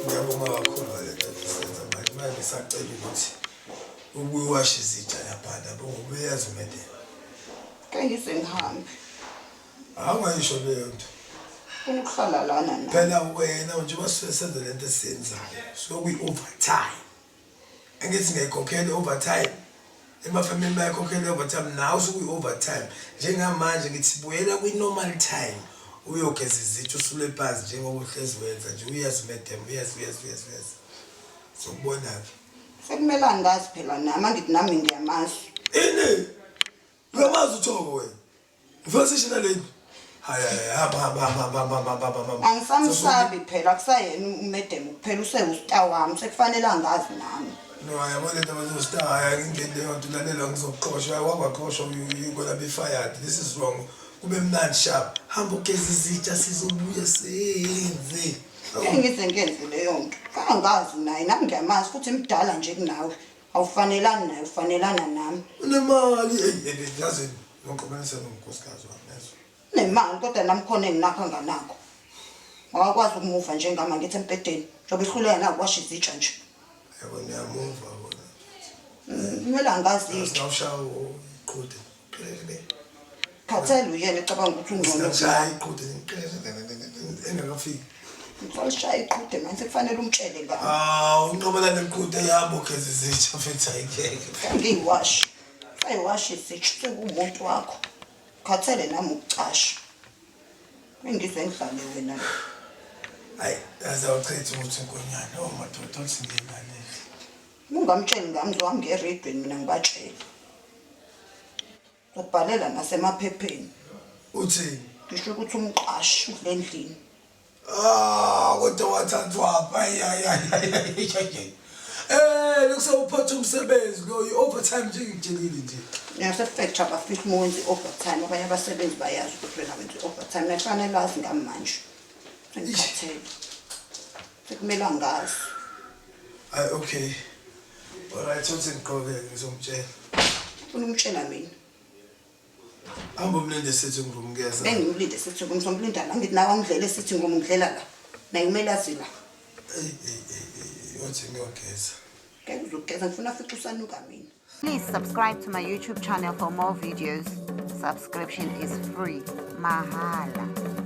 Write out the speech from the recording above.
Ngiyabonga kakhulu ngale nto esenza manje. Manje ngisacela ukuthi ubuye uwashe izitsha laphana yabo ngoba uyazi umedeni. Ke ngize ngihambe. Awungayisho leyo nto. Funa ukuhlala lana na. Phela wena njengoba sisuke senza lento esiyenzayo suke kuyi-overtime. Angithi ngiyayikhokhela i-overtime. Emafemini bayakhokhela i-overtime nawe usuke uyi-overtime. Njengamanje ngithi buyela kwi-normal time uyogeza izitsha usule phansi njengoba uhlezi wenza nje uyazi madam uyazi uyazi uyazi uyazi. Sokubona-ke. Sekumele angazi phela nami angithi nami ngiyamazi. Ini? Uyamazi uThoko wena? Ufuna sisho naleli? Hayi hayi hamba hamba hamba hamba hamba hamba hamba hamba. Angisamsabi phela kusayena umedem kuphela usewusta wami sekufanele angazi nami. No yabo lento abazosta hayi angingeni leyo nto lalela ngizokuxosha wakwaxoshwa you gonna be fired. This is wrong. Kube mnandi sharp. Hamba ugeza izitsha sizobuya senze. Ngeke ngize ngenze leyo nto. Angazi naye nami ngiyamazi futhi mdala nje kunawe. Awufanelani naye ufanelana nami. Unemali eyi yazi ngiqobanisa nonkosikazi wami yezwa. Unemali kodwa nami khona enginakho anganakho. Awakwazi ukumuva njengami angithi embhedeni njengoba ehluleka nakuwasha izitsha nje. Yabo niyamuva bona. Kumele angazi. Singawushaya iqhude. Khathele uyena ecabanga ukuthi ungcono. Singashaya iqhude engakafiki. Ngizolishaya iqhude manje sekufanele umtshele ngami. Ah, unqobela neqhude yabo geza izitsha mfethu ayikeke. Ngiyiwashi. Sayiwashi izitsha sekuwumuntu wakho. Khathele nami ukucasha. Engizwe ngidlale wena la. Hayi, yaze awuchitha ukuthi inkonyane. Oh madoda uthi ngiyilalele. Ungamtsheli ngami ngizohamba ngiye eradweni mina ngibatshele. Ngizobhalela nasemaphepheni. Uthini? Ngisho ukuthi umqashi udle endlini. Ah, kodwa wathathwaphi? Ayi ayi ayi ayi ayi. Eh, lokusewuphatha umsebenzi lo i-overtime nje ngikutshelile nje. Nase-factory abafihli uma wenza i-overtime abanye abasebenzi bayazi ukuthi wena wenza i-overtime nakufanele azi ngami manje. Sengikhathele. Sekumele angazi. Hayi okay. Alright, uthi ngiqoke ngizomtshela. Ufuna umtshela mina. Hamba umlinde sitting room kuyeza. Bengimlinde sitting room ngizomlinda la ngithi nawe angidlele sitting room ngidlela la. Naye kumele azi la. Ey ey ey yothi ngiyogeza. Ngeke uzogeza ngifuna afice usanuka mina. Please subscribe to my YouTube channel for more videos. Subscription is free. Mahala.